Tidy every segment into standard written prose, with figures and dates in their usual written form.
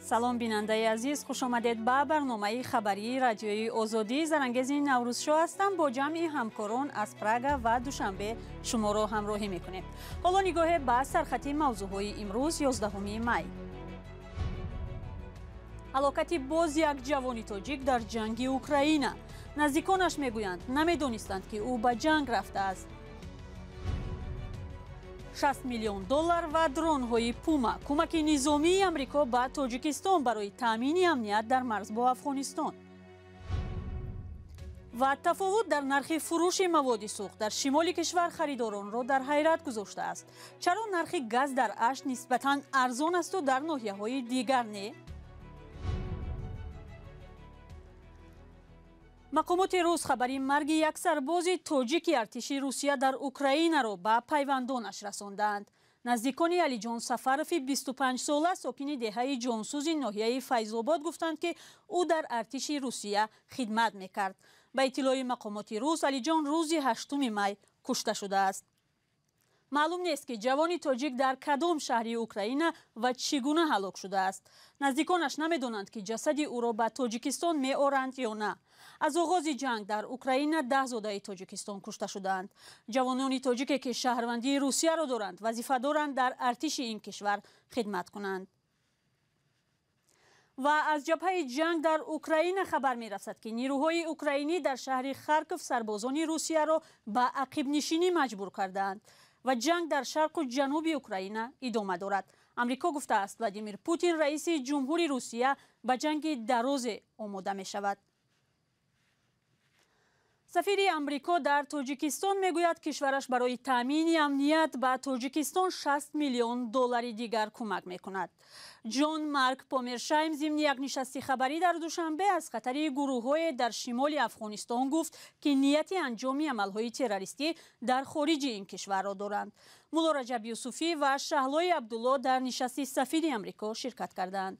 Салом, бинандаи азиз, хуш омадед ба барномаи хабарии Радиои Озодӣ. Зарангези Наврӯзшоҳ ҳастам, бо ҷамъи ҳамкорон аз Прага ва Душанбе шуморо ҳамроҳӣ мекунем. Ҳоло нигоҳе ба сархати мавзӯъҳои имрӯз, 11 май. Ҳалокати боз як ҷавони тоҷик дар ҷанги Украина. Наздиконаш мегӯянд, намедонистанд, ки ӯ ба ҷанг рафтааст. 60 миллион доллар ва дронҳои Пума. Кӯмаки низомии Амрико ба Тоҷикистон барои таъмини амният дар марз бо Афғонистон. Ва тафовут дар нархи фурӯши маводи сӯхт дар шимоли кишвар харидоронро дар ҳайрат гузоштааст. Чаро нархи газ дар Ашт нисбатан арзон асту дар ноҳияҳои дигар не? Мақомоти рус хабари марги як сарбози тоҷики артиши Русия дар Украинаро ба пайвандонаш расондаанд. Наздикони Алиҷон Сафарови 25-сола, сокини деҳаи Ҷонсӯзи ноҳияи Файзобод, гуфтанд, ки ӯ дар артиши Русия хидмат мекард. Ба иттилои мақомоти рус, Алиҷон рӯзи 8 май кушта шудааст. Маълум нест, ки ҷавони тоҷик дар кадом шаҳри Украина ва чӣ гуна ҳалок шудааст. Наздиконаш намедонанд, ки ҷасади ӯро ба Тоҷикистон меоранд ё на. Аз оғози ҷанг дар Украина 10 зодаи Тоҷикистон кушта шудаанд. Ҷавонони тоҷике, ки шаҳрвандии Русияро доранд, вазифа доранд дар артиши ин кишвар хидмат кунанд. Ва аз ҷабҳаи ҷанг дар Украина хабар мерасад, ки нирӯҳои украинӣ дар шаҳри Харков сарбозони Русияро ба ақибнишинӣ маҷбур кардаанд ва ҷанг дар шарқу ҷануби Украина идома дорад. Амрико гуфтааст, Владимир Путин, раиси ҷумҳури Русия, ба ҷанги дарозе омода мешавад. Сафири Амрико дар Тоҷикистон мегӯяд, кишвараш барои таъмини амният ба Тоҷикистон 60 миллион доллари дигар кӯмак мекунад. Ҷон Марк Помершайм зимни як нишасти хабарӣ дар Душанбе аз хатари гурӯҳҳое дар шимоли Афғонистон гуфт, ки нияти анҷоми амалҳои террористӣ дар хориҷи ин кишварро доранд. Мулло Раҷаб Юсуфӣ ва Шаҳлои Абдулло дар нишасти сафири Амрико ширкат карданд.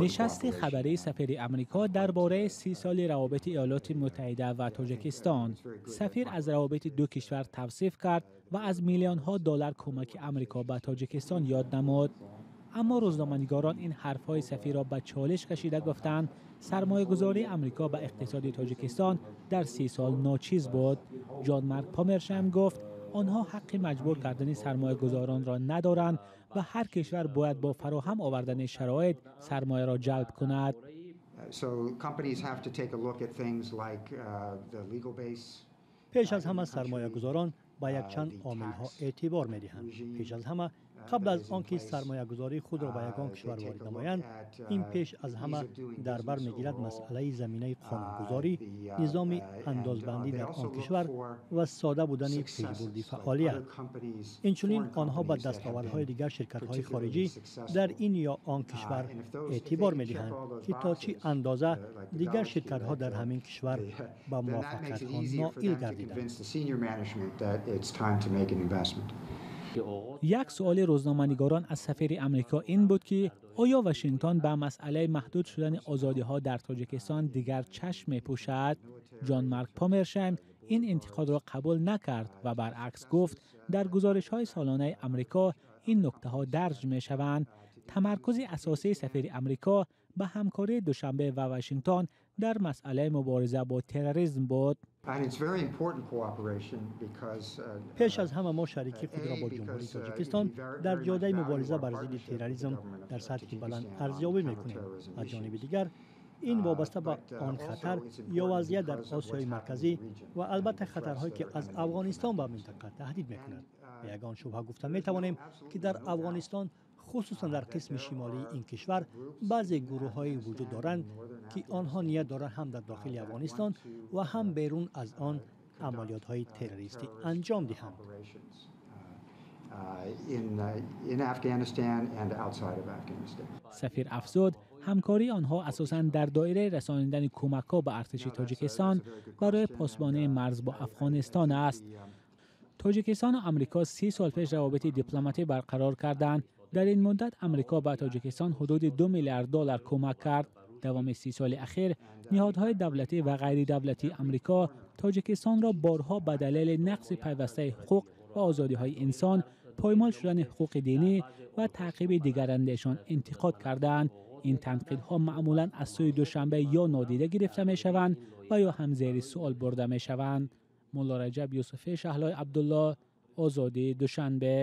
Нишасти хабарии сафири Амрико дар бораи 30 соли равобити Иёлоти Муттаҳида ва Тоҷикистон. Сафир аз равобити ду кишвар тавсиф кард ва аз миллионҳо доллар кӯмаки Амрико ба Тоҷикистон ёд намуд. Аммо рӯзноманигорон ин ҳарфҳои сафирро ба чолиш кашида гуфтанд, сармоягузории Амрико ба иқтисоди Тоҷикистон дар 30 сол ночиз буд. Ҷон Марк Помершайм гуфт, онҳо ҳаққи маҷбур кардани сармоягузоронро надоранд ва ҳар кишвар бояд бо фароҳам овардани шароит сармояро ҷалб кунад. Пеш аз ҳама сармоягузорон ба якчанд омилҳо эътибор медиҳанд. Пеш аз ҳама, қабл аз он ки сармоягузории худро ба ягон кишвар ворид намоянд, ин пеш аз ҳама дар бар мегирад масъалаи заминаи қонунгузорӣ, низоми андозбандӣ дар он кишвар ва сода будани пешбурди фаъолият. Инчунин онҳо ба дастовардҳои дигар ширкатҳои хориҷӣ дар ин ё он кишвар эътибор медиҳанд, ки то чӣ андоза дигар ширкатҳо дар ҳамин кишвар ба муваффақиятҳо ноил гардиданд. Як суоли рӯзноманигорон аз сафири Амрико ин буд, ки оё Вашингтон ба масъалаи маҳдуд шудани озодиҳо дар Тоҷикистон дигар чашм мепӯшад? Ҷон Марк Помершайм ин интиқодро қабул накард ва баръакс гуфт, дар гузоришҳои солонаи Амрико ин нуктаҳо дарҷ мешаванд. Тамаркузи асосии сафири Амрико ба ҳамкории Душанбе ва Вашингтон дар масъалаи мубориза бо терроризм буд. Пеш аз ҳама мо шарики худро бо Ҷумҳурии Тоҷикистон дар ҷодаи мубориза бар зидди терроризм дар сатҳи баланд арзёбӣ мекунем. Аз ҷониби дигар, ин вобаста ба он хатар ё вазъият дар Осиёи Марказӣ ва албатта хатарҳое, ки аз Афғонистон ба минтақа таҳдид мекунад. Ба ягон шубҳа гуфта метавонем, ки дар Афғонистон, хусусан дар қисми шимолии ин кишвар, баъзе гурӯҳҳое вуҷуд доранд, ки онҳо ният доранд ҳам дар дохили Афғонистон ва ҳам берун аз он амалиётҳои террористӣ анҷом диҳанд. Сафир афзуд, ҳамкории онҳо асосан дар доираи расонидани кӯмакҳо ба артиши Тоҷикистон барои посбонии марз бо Афғонистон аст. Тоҷикистону Амрико 30 сол пеш равобити дипломатӣ барқарор карданд. Дар ин муддат Амрико ба Тоҷикистон ҳудуди 2 миллиард доллар кӯмак кард. Давоми 30 соли ахир ниҳодҳои давлатӣ ва ғайридавлатии Амрико Тоҷикистонро борҳо ба далели нақси пайвастаи ҳуқуқ ва озодиҳои инсон Поймол шудани ҳуқуқи динӣ ва таъқиби дигарандешон интиқод кардаанд. Ин танқидҳо маъмулан аз сӯи Душанбе ё нодида гирифта мешаванд ва ё ҳам зери суол бурда мешаванд. Мулло Раҷаб Юсуфӣ, Шаҳлои Абдулло, Озодӣ, Душанбе.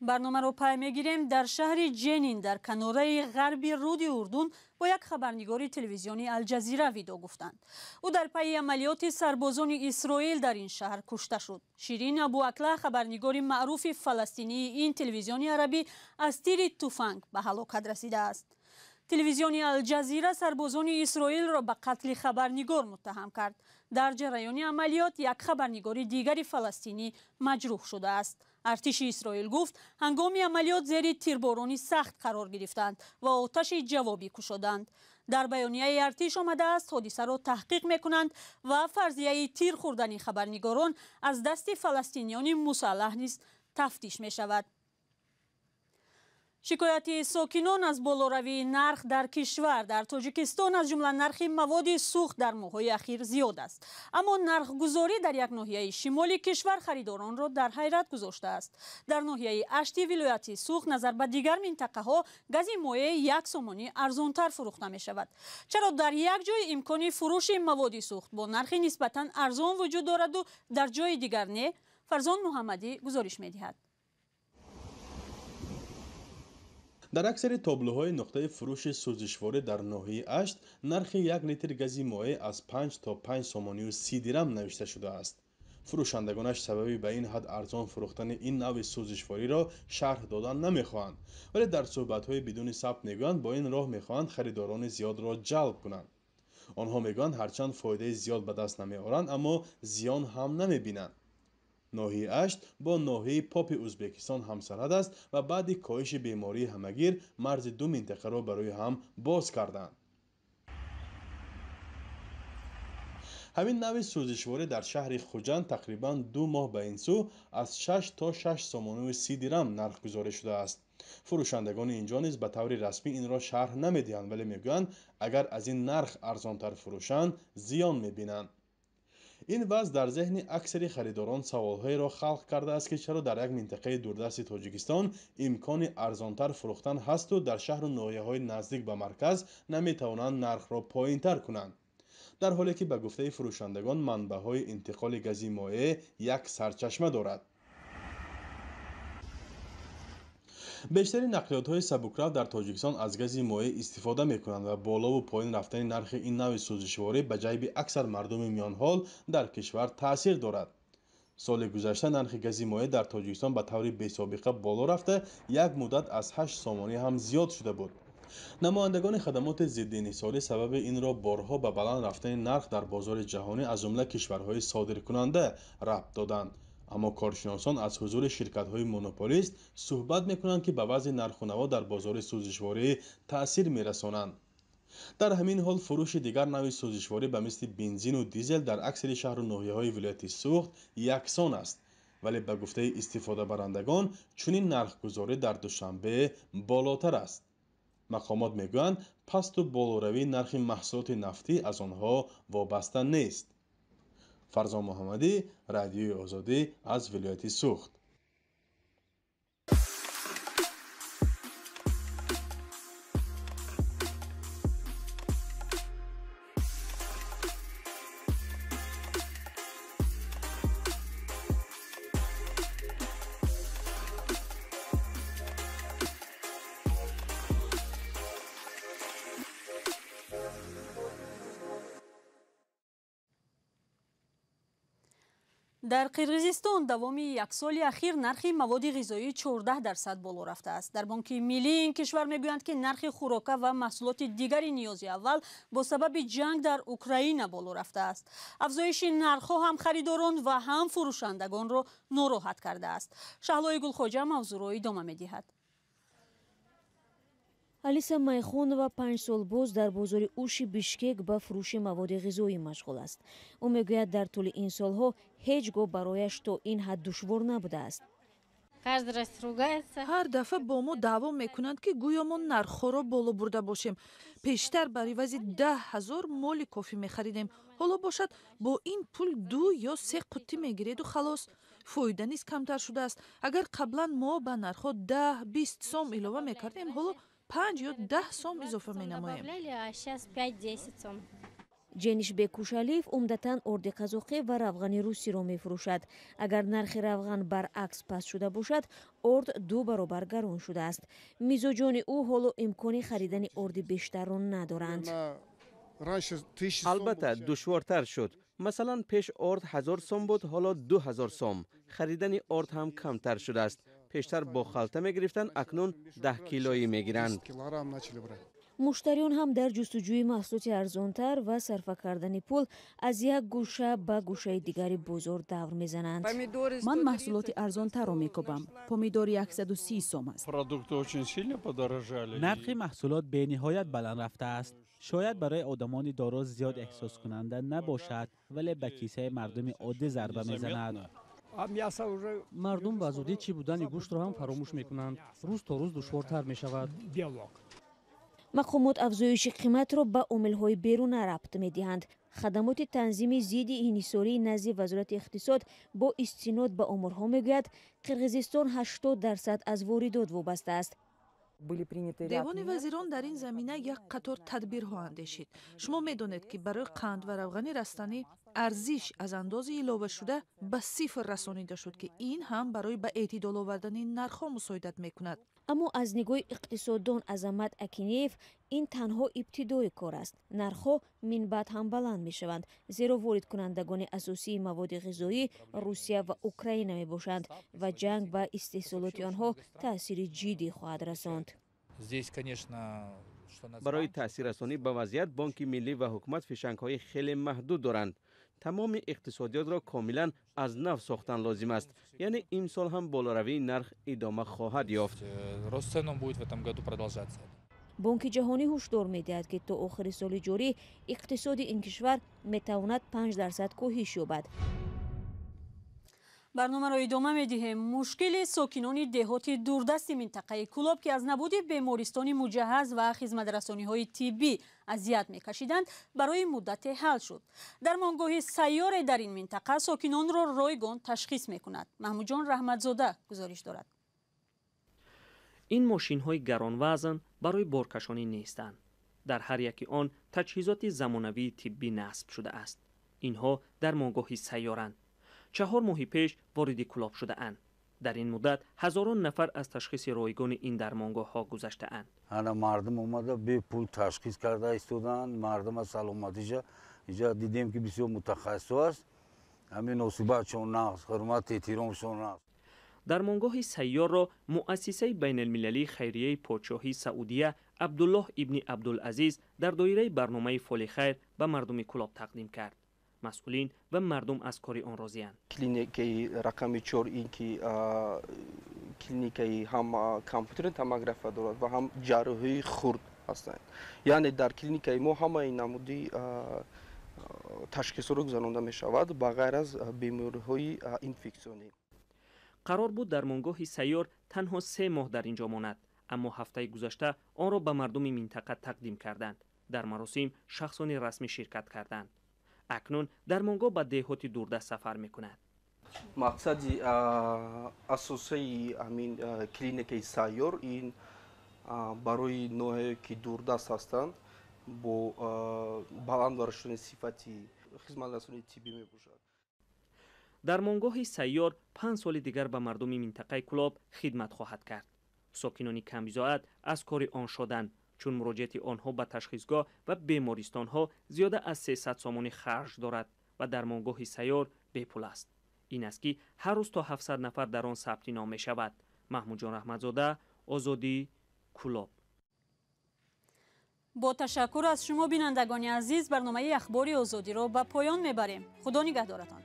Барномаро пай мегирем. Дар шаҳри Ҷенин дар канораи ғарби руди Урдун бо як хабарнигори телевизиони Алҷазира видео гуфтанд. Ӯ дар пайи амалиёти сарбозони Исроил дар ин шаҳр кушта шуд. Ширин Абу Акла, хабарнигори маъруфи фаластинии ин телевизиони арабӣ, аз тири туфанг ба ҳалокат расидааст. Телевизиони Алҷазира сарбозони Исроилро ба қатли хабарнигор муттаҳам кард. Дар ҷараёни амалиёт як хабарнигори дигари фаластинӣ маҷрӯҳ шудааст. Артиши Исроил гуфт, ҳангоми амалиёт зери тирборони сахт қарор гирифтанд ва оташи ҷавобӣ кушоданд. Дар баёнияи артиш омадааст, ҳодисаро таҳқиқ мекунанд ва фарзияи тир хӯрдани хабарнигорон аз дасти фаластиниёни мусаллаҳ низ тафтиш мешавад. Шикояти сокинон аз болоравии нарх дар кишвар. Дар Тоҷикистон аз ҷумла нархи маводи сӯхт дар моҳҳои ахир зиёд аст. Аммо нархгузорӣ дар як ноҳияи шимоли кишвар харидоронро дар ҳайрат гузоштааст. Дар ноҳияи Ашти вилояти Суғд назар ба дигар минтақаҳо гази моеъ 1 сомонӣ арзонтар фурӯхта мешавад. Чаро дар як ҷой имкони фурӯши маводи сӯхт бо нархи нисбатан арзон вуҷуд дораду дар ҷои дигар не? Фарзон Муҳаммадӣ гузориш медиҳад. Дар аксари тоблуҳои нуқтаи фурӯши сӯзишворӣ дар ноҳияи Ашт нархи 1 литр гази моеъ аз 5 то 5 сомонию 30 дирам навишта шудааст. Фурӯшандагонаш сабаби ба ин ҳад арзон фурӯхтани ин навъи сӯзишвориро шарҳ додан намехоҳанд, вале дар суҳбатҳои бидуни сабт мегӯянд, бо ин роҳ мехоҳанд харидорони зиёдро ҷалб кунанд. Онҳо мегӯянд, ҳарчанд фоидаи зиёд ба даст намеоранд, аммо зиён ҳам намебинанд. Ноҳияи Ашт бо ноҳияи Попи Ӯзбекистон ҳамсарҳад аст ва баъди коҳиши бемории ҳамагир марзи ду минтақаро барои ҳам боз карданд. Ҳамин навъи сӯзишворӣ дар шаҳри Хуҷанд тақрибан 2 моҳ ба ин сӯ аз 6 то 6 сомонию 30 дирам нархгузорӣ шудааст. Фурӯшандагони инҷо низ ба таври расмӣ инро шарҳ намедиҳанд, вале мегӯянд, агар аз ин нарх арзонтар фурӯшанд, зиён мебинанд. Ин вазъ дар зеҳни аксари харидорон саволҳоеро халқ кардааст, ки чаро дар як минтақаи дурдасти Тоҷикистон имкони арзонтар фурӯхтан ҳасту дар шаҳру ноҳияҳои наздик ба марказ наметавонанд нархро поинтар кунанд. Дар ҳоле ки ба гуфтаи фурӯшандагон манбаъҳои интиқоли гази моеъ як сарчашма дорад. Бештари нақлиётҳои сабукрав дар Тоҷикистон аз гази моеъ истифода мекунанд ва болову поин рафтани нархи ин навъи сӯзишворӣ ба ҷайби аксар мардуми миёнҳол дар кишвар таъсир дорад. Соли гузашта нархи гази моеъ дар Тоҷикистон ба таври бесобиқа боло рафта, як муддат аз 8 сомонӣ ҳам зиёд шуда буд. Намояндагони хадамоти зиддиинҳисорӣ сабаби инро борҳо ба баланд рафтани нарх дар бозори ҷаҳонӣ аз ҷумла кишварҳои содиркунанда рабт доданд. Аммо коршиносон аз ҳузури ширкатҳои монополист суҳбат мекунанд, ки ба вазъи нархунаво дар бозори сӯзишворӣ таъсир мерасонанд. Дар ҳамин ҳол фурӯши дигар навъи сӯзишворӣ ба мисли бензину дизел дар аксари шаҳру ноҳияҳои вилояти Суғд яксон аст, вале ба гуфтаи истифодабарандагон чунин нархгузорӣ дар Душанбе болотар аст. Мақомот мегӯянд, пасту болоравии нархи маҳсулоти нафтӣ аз онҳо вобаста нест. Фарзон Муҳаммадӣ, Радиои Озодӣ аз вилояти Суғд. Дар Қирғизистон давоми як соли ахир нархи маводи ғизоӣ 14% боло рафтааст. Дар Бонки миллии ин кишвар мегӯянд, ки нархи хӯрока ва маҳсулоти дигари ниёзи аввал бо сабаби ҷанг дар Украина боло рафтааст. Афзоиши нархҳо ҳам харидорон ва ҳам фурӯшандагонро нороҳат кардааст. Шаҳлои Гулхоҷа мавзӯъро идома медиҳад. Алиса Майхонова 5 сол боз дар бозори Уши Бишкек ба фурӯши маводи ғизоӣ машғул аст. Ӯ мегӯяд, дар тӯли ин солҳо ҳеҷ гоҳ барояш то ин ҳад душвор набудааст. Ҳар дафъа бо мо даъво мекунанд, ки гӯё мо нархҳоро боло бурда бошем. Пештар бар ивази 10 000 моли кофӣ мехаридем. Ҳоло бошад бо ин пул 2 ё 3 қуттӣ мегиреду халос. Фоида низ камтар шудааст. Агар қаблан мо ба нархҳо 10-20 сом илова мекардем, ҳоло 5 ё 10 сом изофа менамоем. Ҷенишбек Кушалиев умдатан орди қазоқӣ ва равғани русиро мефурӯшад. Агар нархи равған баръакс паст шуда бошад, орд ду баробар гарон шудааст. Мизоҷони ӯ ҳоло имкони харидани орди бештарро надоранд. Албатта, душвортар шуд. Масалан, пеш орд 1000 сом буд, ҳоло 2000 сом. Харидани орд ҳам камтар шудааст. Пештар бо халта мегирифтанд, акнун 10 килоӣ мегиранд. Муштариён ҳам дар ҷустуҷӯи маҳсулоти арзонтар ва сарфа кардани пул аз як гӯша ба гӯшаи дигари бозор давр мезананд. Ман маҳсулоти арзонтарро мекобам. Помидор 130 сом аст. Нархи маҳсулот бениҳоят баланд рафтааст. Шояд барои одамони доро зиёд эҳсоскунанда набошад, вале ба кисаи мардуми оддӣ зарба мезанад. Мардум ба зудӣ чӣ будани гӯштро ҳам фаромӯш мекунанд. Рӯз то рӯз душвортар мешавад. Мақомот афзоиши қиматро ба омилҳои беруна рабт медиҳанд. Хадамоти танзими зидди инҳисории назди Вазорати иқтисод бо истинод ба оморҳо мегӯяд, Қирғизистон 80% аз воридот вобаста аст. Девони вазирон дар ин замина як қатор тадбирҳо андешид. Шумо медонед, ки барои қанд ва равғани растанӣ арзиш аз андози иловашуда ба сифр расонида шуд, ки ин ҳам барои ба эътидол овардани нархҳо мусоидат мекунад. Аммо аз нигоҳи иқтисоддон Азамат Акинеев, ин танҳо ибтидои кор аст. Нархҳо минбаъд ҳам баланд мешаванд, зеро воридкунандагони асосии маводи ғизоӣ Русия ва Украина мебошанд ва ҷанг ба истеҳсолоти онҳо таъсири ҷиддӣ хоҳад расонд. Барои таъсиррасонӣ ба вазъият Бонки Миллӣ ва ҳукумат фишангҳои хеле маҳдуд доранд. Тамоми иқтисодиётро комилан аз нав сохтан лозим аст, яъне имсол ҳам болоравии нарх идома хоҳад ёфт. Бонки Ҷаҳонӣ ҳушдор медиҳад, ки то охири соли ҷорӣ иқтисоди ин кишвар метавонад 5% коҳиш ёбад. Барномаро идома медиҳем. Мушкили сокинони деҳоти дурдасти минтақаи Кӯлоб, ки аз набуди бемористони муҷаҳҳаз ва хизматрасониҳои тиббӣ азият мекашиданд, барои муддате ҳал шуд. Дармонгоҳи сайёре дар ин минтақа сокинонро ройгон ташхис мекунад. Маҳмудҷон Раҳматзода гузориш дорад. Ин мошинҳои гаронвазн барои боркашонӣ нестанд. Дар ҳар яки он таҷҳизоти замонавии тиббӣ насб шудааст. Инҳо дармонгоҳи сайёранд. 4 моҳи пеш вориди Кӯлоб шудаанд. Дар ин муддат ҳазорон нафар аз ташхиси ройгони ин дармонгоҳҳо гузаштаанд. Ана мардум омада, бепул ташхис карда истодаанд. Мардума саломатиша иҷа дидем, ки бисёр мутахассисо аст. Ҳамин носибатшон нағз, ҳурмат, эҳтиромшон нағз. Дармонгоҳи сайёрро муассисаи байналмилалии хайрияи подшоҳии Саудия Абдуллоҳ ибни Абдулазиз дар доираи барномаи фоли хайр ба мардуми Кӯлоб тақдим кард. Масъулин ва мардум аз кори он розианд. Клиникаи рақами чор ин ки клиникаи ҳам компютерни томография дорад ва ҳам ҷарроҳии хурд ҳастанд. Яъне дар клиникаи мо ҳамаи намуди ташхисҳоро гузаронда мешавад, ба ғайр аз бемориҳои инфексионӣ. Қарор буд дармонгоҳи сайёр танҳо 3 моҳ дар ин ҷо монад, аммо ҳафтаи гузашта онро ба мардуми минтақа тақдим карданд. Дар маросим шахсони расмӣ ширкат карданд. Акнун дармонгоҳ ба деҳоти дурдаст сафар мекунад. Мақсади асосии ҳамин клиникаи сайёр ин барои ноҳияе ки дурдаст ҳастанд, бо баланд бардоштани сифати хизматрасонии тиббӣ мебошад. Дармонгоҳи сайёр 5 соли дигар ба мардуми минтақаи Кӯлоб хидмат хоҳад кард. Сокинони камбизоат аз кори он шоданд, чун муроҷиати онҳо ба ташхисгоҳ ва бемористонҳо зиёда аз 300 сомонӣ харҷ дорад ва дармонгоҳи сайёр бепул аст. Ин аст, ки ҳар рӯз то 700 нафар дар он сабти ном мешавад. Маҳмудҷон Раҳматзода, Озодӣ, Кӯлоб. Бо ташаккур аз шумо, бинандагони азиз, барномаи Ахбори Озодиро ба поён мебарем. Худо нигаҳдоратон.